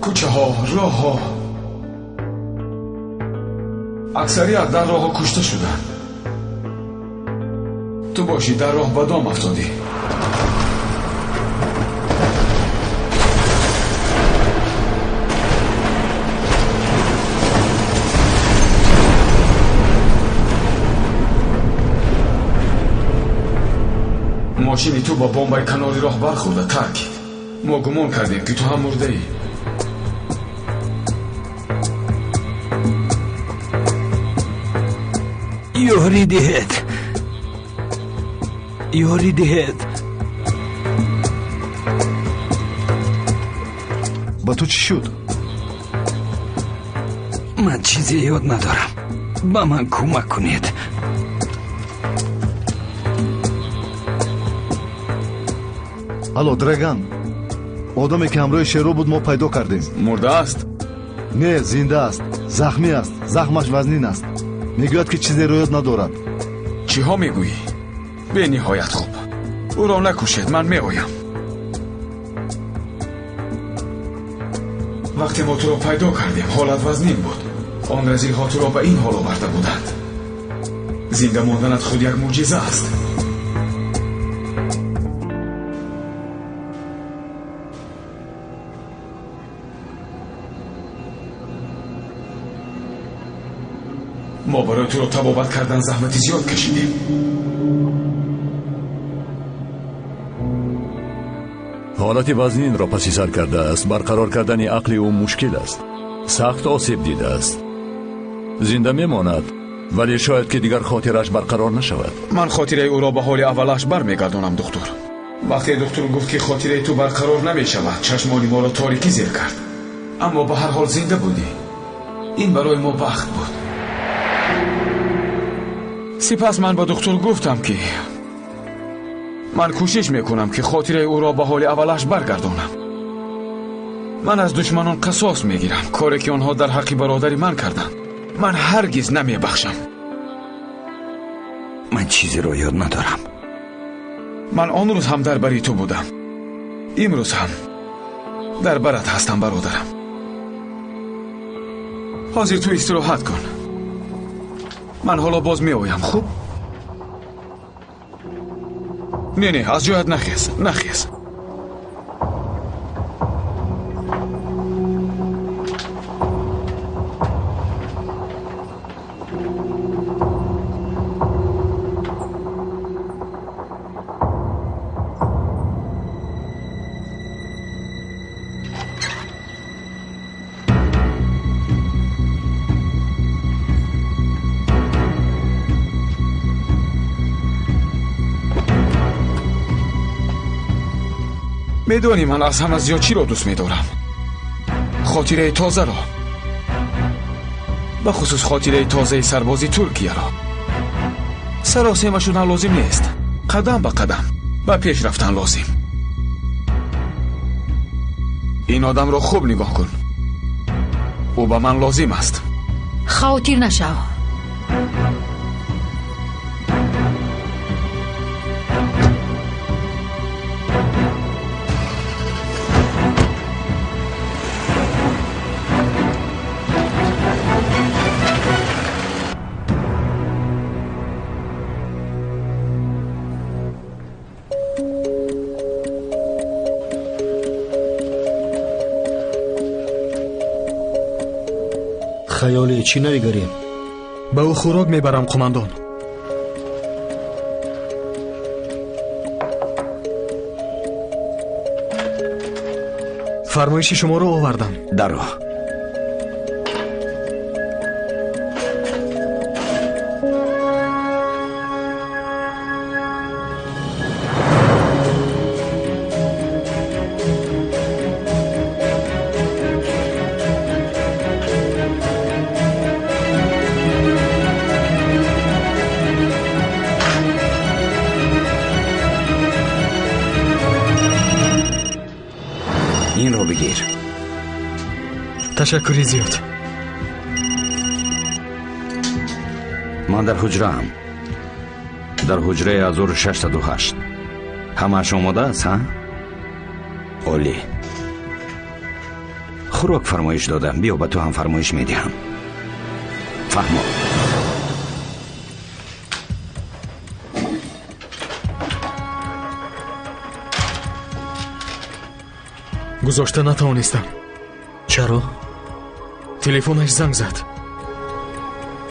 Кӯчаҳо, роҳҳо. Аксарият дар роҳҳо кушта шуданд. Ту бошӣ дар роҳ ба дом афтодӣ. Мошини ту ба бомбаи канори роҳ бархӯрда таркид. Мо гумон кардем, ки ту ҳам мурдаӣ. Ёрӣ диҳед, ёрӣ диҳед. Ба ту чӣ шуд? Ман чизе ёд надорам. Ба ман кӯмак кунед. Алло, Драган. Одаме ки ҳамроҳи Шеро буд, мо пайдо кардем. Мурда аст? Не, зинда аст. Захмӣ аст. Захмаш вазнин аст. Мегӯяд, ки чизеро ёд надорад. Чиҳо мегӯӣ? Бениҳоят хуб. Ӯро накушед, ман меоям. Вақте мо туро пайдо кардем, ҳолат вазнин буд. Он разилҳо туро ба ин ҳол оварда буданд. Зинда монданат худ як мӯъҷиза аст. Мо барои туро табобат кардан заҳмати зиёд кашидем. Ҳолати вазнинро паси сар кардааст. Барқарор кардани ақли ӯ мушкил аст. Сахт осеб дидааст. Зинда мемонад, вале шояд ки дигар хотираш барқарор нашавад. Ман хотираи ӯро ба ҳоли аввалаш бармегардонам, духтур. Вақте духтур гуфт, ки хотираи ту барқарор намешавад, чашмони моро торикӣ зер кард. Аммо ба ҳар ҳол зинда будӣ. Ин барои мо бахт буд. Сипас ман ба духтур гуфтам, ки ман кӯшиш мекунам, ки хотираи ӯро ба ҳоли аввалаш баргардонам. Ман аз душманон қасос мегирам, коре ки онҳо дар ҳаққи бародари ман карданд. Ман ҳаргиз намебахшам. Ман чизеро ёд надорам. Ман он рӯз ҳам дар бари ту будам. Имрӯз ҳам дар барат ҳастам, бародарам. Ҳозир ту истироҳат кун. Ман ҳоло боз меоям, хуб? Не, не, аз ҷоят нахез, нахез. Медонӣ ман аз ҳама зиёд чиро дӯст медорам? Хотираи тозаро. Бахусус хотираи тозаи сарбози Туркияро. Саросема шудан лозим нест. Қадам ба қадам ба пеш рафтан лозим. Ин одамро хуб нигоҳ кун. Ӯ ба ман лозим аст. Хавотир нашав. Хаёле чӣ навигарӣ? Ба ӯ хӯрок мебарам, қумандон. Фармоиши шуморо овардам. Даро. Инро бигир. Ташаккури зиёд. Ман дар ҳуҷраам. Дар ҳуҷраи 1608. Ҳамааш омода аст, ҳа? Олӣ. Хӯрок фармоиш додам, биё ба ту ҳам фармоиш медиҳам. Фаҳмо. Гузошта натавонистам. Чаро? Телефонаш занг зад.